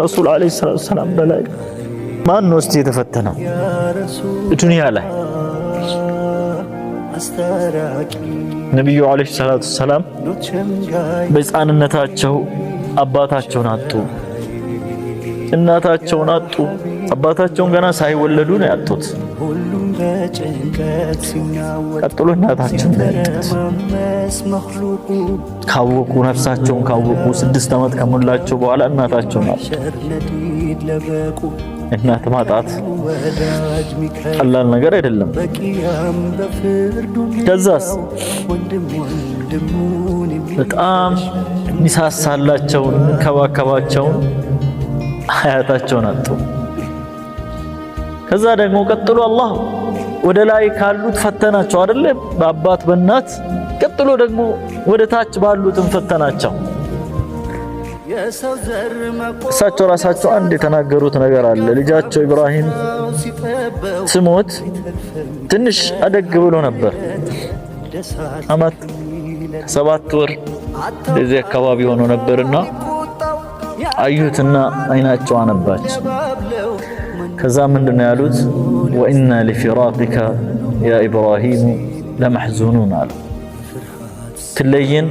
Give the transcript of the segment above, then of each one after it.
ረሱል ዓለይሂ ሰላቱ ወሰላም በላይ ማን ነው እስቲ የተፈተነው ዱንያ ላይ? ነቢዩ ዓለይሂ ሰላቱ ወሰላም በሕፃንነታቸው አባታቸውን አጡ፣ እናታቸውን አጡ። አባታቸውን ገና ሳይወለዱ ነው ያጡት። ቀጥሎ እናታቸውን ነው ያጡት። ካወቁ ነፍሳቸውን ካወቁ 6 ዓመት ከሞላቸው በኋላ እናታቸውን አጡ። እናት ማጣት ቀላል ነገር አይደለም። ከዛስ በጣም የሚሳሳላቸውን የሚንከባከባቸውን አያታቸውን አጡ። ከዛ ደግሞ ቀጥሎ አላህ ወደ ላይ ካሉት ፈተናቸው አይደለ? በአባት በእናት፣ ቀጥሎ ደግሞ ወደ ታች ባሉትም ፈተናቸው። እሳቸው ራሳቸው አንድ የተናገሩት ነገር አለ። ልጃቸው ኢብራሂም ስሞት ትንሽ አደግ ብሎ ነበር። አመት 7 ወር እንደዚህ አካባቢ ሆኖ ነበርና አዩትና አይናቸው አነባች። ከዛ ምንድነው ያሉት? وإنا لفراقك يا إبراهيم لمحزونون አሉ። ትለየን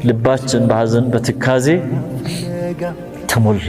ልባችን በሐዘን በትካዜ ተሞላ።